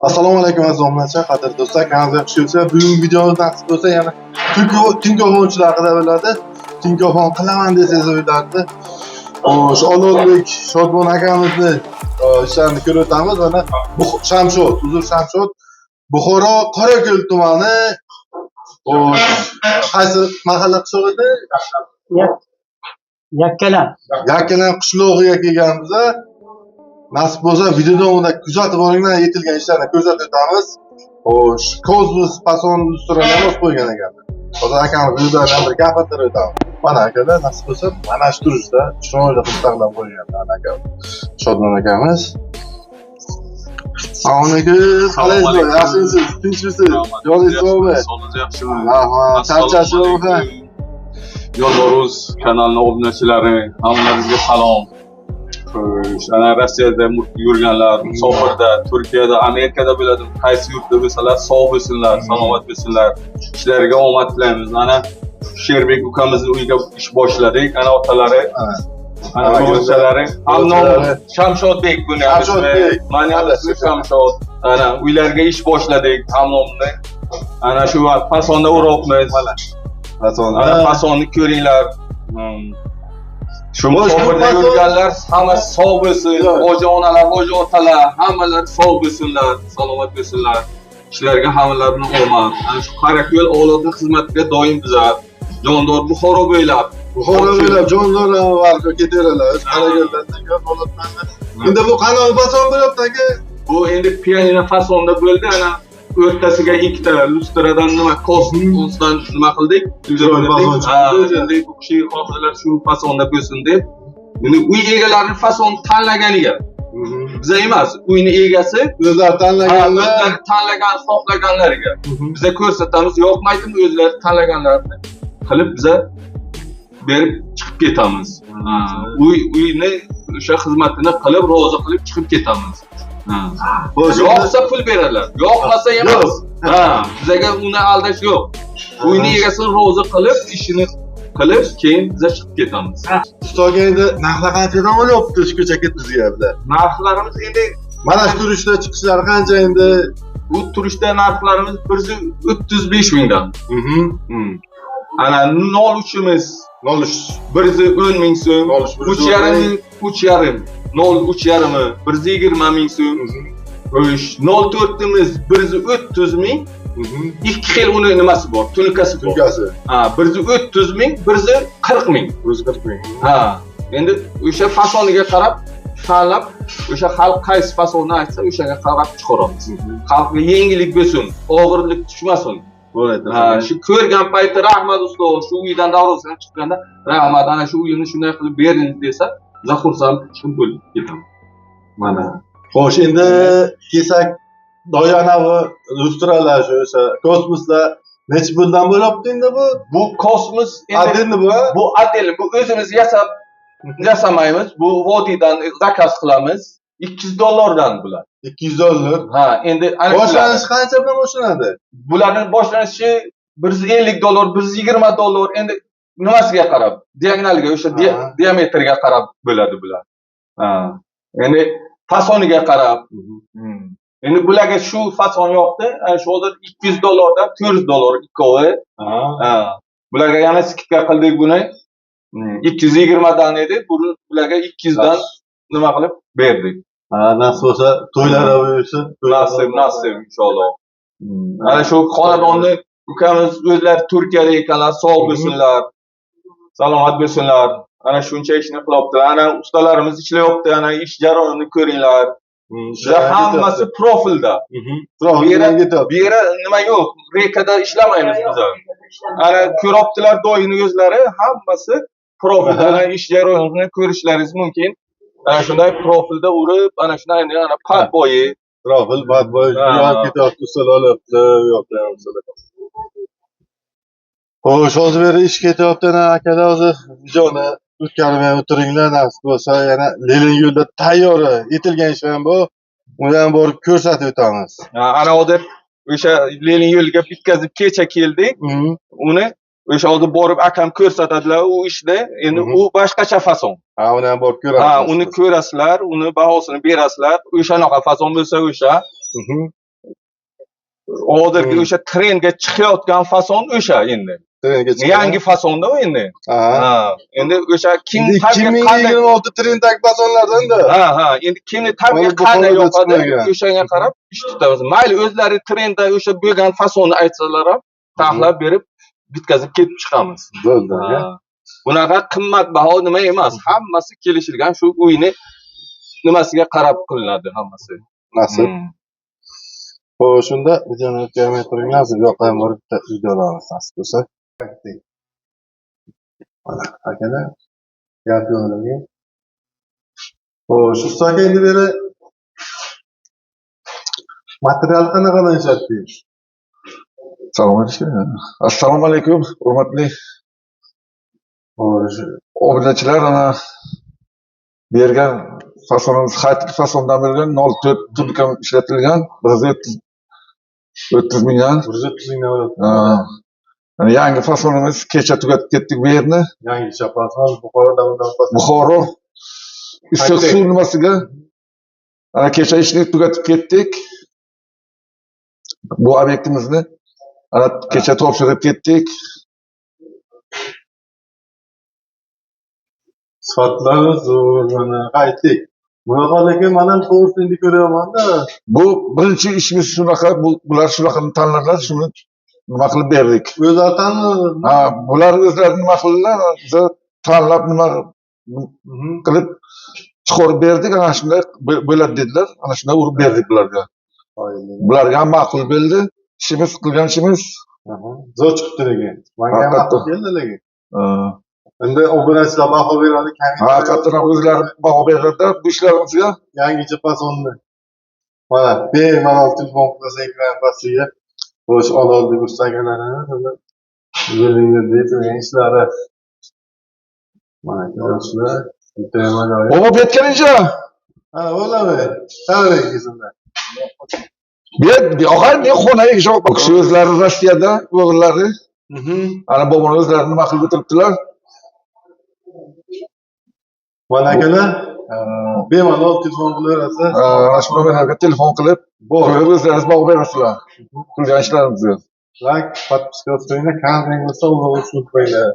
Assalomu alaykum aziz obunachilar, qadrli do'stlar, kanalimizga xush kelibsizlar. Bugungi videomiz nasib bo'lsa yana tinkofon haqida bo'ladi. Tinkofon qilaman desangiz o'ylardi. Xo'sh, Olovbek Shodmon akamizni ishlarini ko'rib o'tamiz. Mana Shamshod, uzr, Shamshod. Buxoro Qorako'l tumani. Xo'sh, qaysi mahalla, qishloq edi? Yakkalam. Yakkalam qishlog'iga kelganmiz. Nasib bo'lsa, video davomida kuzatib boringlar, yetilgan ishlarni ko'rsatib o'tamiz. Xo'sh, kosmos fason ustini ham qo'ygan ekan. Hozir akamiz o'zlaridan bir gapirtirib o'tamiz. Mana akalar, nasib bo'lsa, mana shu turishda chiroyli qilib taxlab qo'ygan mana aka. Shodmon akamiz. Assalomu alaykum. Qalaysiz? Yaxshimisiz? Tinchmisiz? Joningiz sog'mi? Sog'ligingiz yaxshimi? Rahmat. Charchash yo'qmi? Yo'ldo'ruz kanalining obunachilari, hammalaringizga salom. Xo'sh, ana Rossiyada yurganlar, musofirda, Turkiyada, Amerikada bo'ladi, qaysi yurtda bo'lsalar, sog' bo'lsinlar, salomat bo'lsinlar. Ishlariga omad tilaymiz. Ana Sherbek ukamizni uyiga ish boshladik. Ana otalari, ana buvachalari, ham nomi Shamshodbek buni ham ismi. Shamshodbek. Mani ham ismim Shamshod. Ana uylarga ish boshladik ham nomni. Ana shu fasonda uryapmiz. Mana. Fasonda. Ana fasonni ko'ringlar. Shu musofirda yurganlar hammasi sog' bo'lsin. Yo'q. Hoji onalar, hoji otalar, hammalari sog' bo'lsinlar, salomat bo'lsinlar. Ishlarga hammalarini omad. Ana shu Qorako'l avlodni xizmatiga doim bizlar. Jondor Buxoro bo'ylab. Buxoro bo'ylab jondor ham varqa ketaveradilar. O'z Qorako'ldan ko'p holatdan. Endi bu qanaqa fason bo'lyapti, aka? Bu endi pianino fasonda bo'ldi. Ana o'rtasiga ikkita lustradan nima kosmosdan nima qildik? Chiroyli fason chiqdi. Endi bu kishi xohlasalar shu fasonda bo'lsin deb. Endi uy egalari fason tanlaganiga. Biza emas, uyni egasi O'zlari tanlaganlar. O'zlari tanlagan, xohlaganlariga. Biza ko'rsatamiz, yoqmaydimi, o'zlari tanlaganlarini qilib biza berib chiqib ketamiz. Uyni o'sha xizmatini qilib, rozi qilib chiqib ketamiz. Xo'sh, Yoqsa pul beradilar, yoqmasa emas. Ha, bizaga uni aldash yo'q. Uyni egasini rozi qilib, ishini qilib, keyin biza chiqib ketamiz. Usta aka, endi narxlar qanchadan bo'lyapti shu ko'cha ketkazganlar? Narxlarimiz endi Mana shu turishda chiqishlari qancha endi? Bu turishda narxlarimiz 135 mingdan. Ana 0,3imiz 0,3. 110 ming so'm, 0,3 3,5, 3,5, 0,3,5 120 ming so'm. Xo'sh, 0,4imiz 130 ming. Ikki xil uni nimasi bor, tunikasi bor. Tunkasi. Ha, 130 ming, 140 ming. 140 ming. Ha, endi o'sha fasoniga qarab tanlab, o'sha xalq qaysi fasonni aytsa, o'shanga qarab chiqaramiz. Xalqqa yengillik bo'lsin, og'irlik tushmasin. Bo'ladi. Ha, shu ko'rgan payti "Rahmat, ustoz, shu uydan darvozasidan chiqqanda rahmat, ana shu uyni shunday qilib berdingiz" desa, biza xursand chiqib bo'lib ketamiz. Mana. Xo'sh, endi kelsak, doya anavi lustralar, shu o'sha kosmoslar nechi puldan bo'lyapti endi bu? Bu kosmos endi Отдельно bu, ha? Bu отдельно, bu o'zimiz yasab yasamaymiz. Bu vodiydan zakaz qilamiz. 200 dollardan bular. 200 dollar. Ha, endi ana shular. Boshlanishi qancha bilan boshlanadi? Bularning boshlanishi 150 dollar, 120 dollar, endi nimasiga qarab, diagonaliga, o'sha diametrga qarab bo'ladi bular. Ha. Endi fasoniga qarab. Endi bularga shu fason yoqdi. Ana shu hozir 200 dollardan 400 dollar ikkovi. Ha. Bularga yana скидка qildik buni. 220 dan edi, buni bularga 200 dan nima qilib berdik. Ha, nasib bo'lsa to'ylar bo'lsin. Nasib, nasib inshaalloh. Ana shu xonadonni ukamiz o'zlari Turkiyada ekanlar, sog' bo'lsinlar, salomat bo'lsinlar. Ana shuncha ishni qilyaptilar. Ana ustalarimiz ishlayapti, ana ish jarayonini ko'ringlar. Bizlar hammasi profilda. Profil bilan ketyapti. Bu yerda nima yo'q, рейка da ishlamaymiz bizlar. Ana ko'ryaptilar doyini o'zlari, hammasi profilda. Ana ish jarayonini ko'rishlaringiz mumkin. Ana shunday profilda urib, ana shunday ana подбои. Profil подбой yonib ketyapti, ustalar olyapti, u yoqda ham ustalar. Xo'sh, hozir beri ish ketyapti, ana akalar hozir videoni o'tkazmay o'tiringlar, nasib bo'lsa yana Lenin yo'lda tayyor yetilgan ish ham bu. Uni ham borib ko'rsatib o'tamiz. Ha, ana hozir o'sha Lenin yo'liga bitkazib kecha keldik. Uni o'sha hozir borib akam ko'rsatadilar u ishni. Endi u boshqacha fason. Ha, uni ham borib ko'ramiz. Ha, uni ko'rasizlar, uni bahosini berasizlar. O'shanaqa fason bo'lsa o'sha. Hozirgi o'sha trendga chiqayotgan fason o'sha endi. Trendga chiqqan. Yangi fasonda u endi. Ha. Ha, endi o'sha kim tabga qanday 2026 trenddagi fasonlardan-da. Ha, endi kimni tabga Hozir qanday Buxoroda yoqadi, chiqmagan. O'shanga qarab ish tutamiz. Mayli o'zlari trendda o'sha bo'lgan fasonni aytsalar ham taxlab berib bitkazib ketib chiqamiz. Bo'ldi, aka. Ha. Bunaqa qimmatbaho nima emas, hammasi kelishilgan shu uyni nimasiga qarab qilinadi hammasi. Nasib. Xo'sh, unda videoni o'tkazmay turinglar, bu yoqqa ham borib bitta video olamiz nasib bo'lsa. Mana akalar, gap yo'q. Xo'sh, usta aka, endi beri material qanaqadan ishlatdingiz? Assalomu alaykum. Assalomu alaykum, hurmatli Xo'sh, obunachilar. Ana bergan fasonimiz hayitlik fasondan bergan 0,4 tubika ishlatilgan, 130 mingdan. 130 mingdan bo'ladi. Ha. Mana yangi fasonimiz kecha tugatib ketdik bu yerni. Yangicha fason Buxoroda undan past. Buxoro issiq Hayitlik. suv nimasiga ana kecha ishni tugatib ketdik. Bu obyektimizni ana kecha topshirib ketdik. Sifatlari zo'r, mana qaytdik. Bunaqa lekin mana to'g'risini endi ko'ryapman-da. Bu birinchi ishimiz shunaqa, bular shunaqa tanladilar, shuni nima qilib berdik. O'zlari tanladimi? Ha, bular o'zlari nima qildilar, biza tanlab nima qilib chiqarib berdik, ana shunday bo'ladi dedilar, ana shunday urib berdik bularga. Bularga ham ma'qul bo'ldi. Ishimiz, qilgan ishimiz. Zo'r chiqibdi lekin. Menga ham Haqiqatdan. ma'qul keldi lekin. Endi obunachilar baho beradi, kommentariy. Haqiqatdan ham o'zlari baho beradilar bu ishlarimizga. Yangicha fasonni. Mana bemalol telefon qilsa ekran pastiga. Xo'sh, ololdik usta akalarimiz. Endi yo'lingda deydi ishlari. Mana ko'rasizlar. Bitta ham ajoyib. Baba betganincha. Ha, bo'ladi. Tabrik kesinda. Bu og'ay men xonaga javob. Bu kishi o'zlari Rossiyada, o'g'illari. Ana boboni o'zlari nima qilib o'tiribdilar. Mana akalar, bemalol telefon qilaverasiz. Mana shu nomerlarga telefon qilib, Bor. ko'rib o'zlaringiz baho berasizlar. Qilgan ishlarimizga. Like, podpiska qo'yinglar, kanalga bo'lsa, unutmanglar.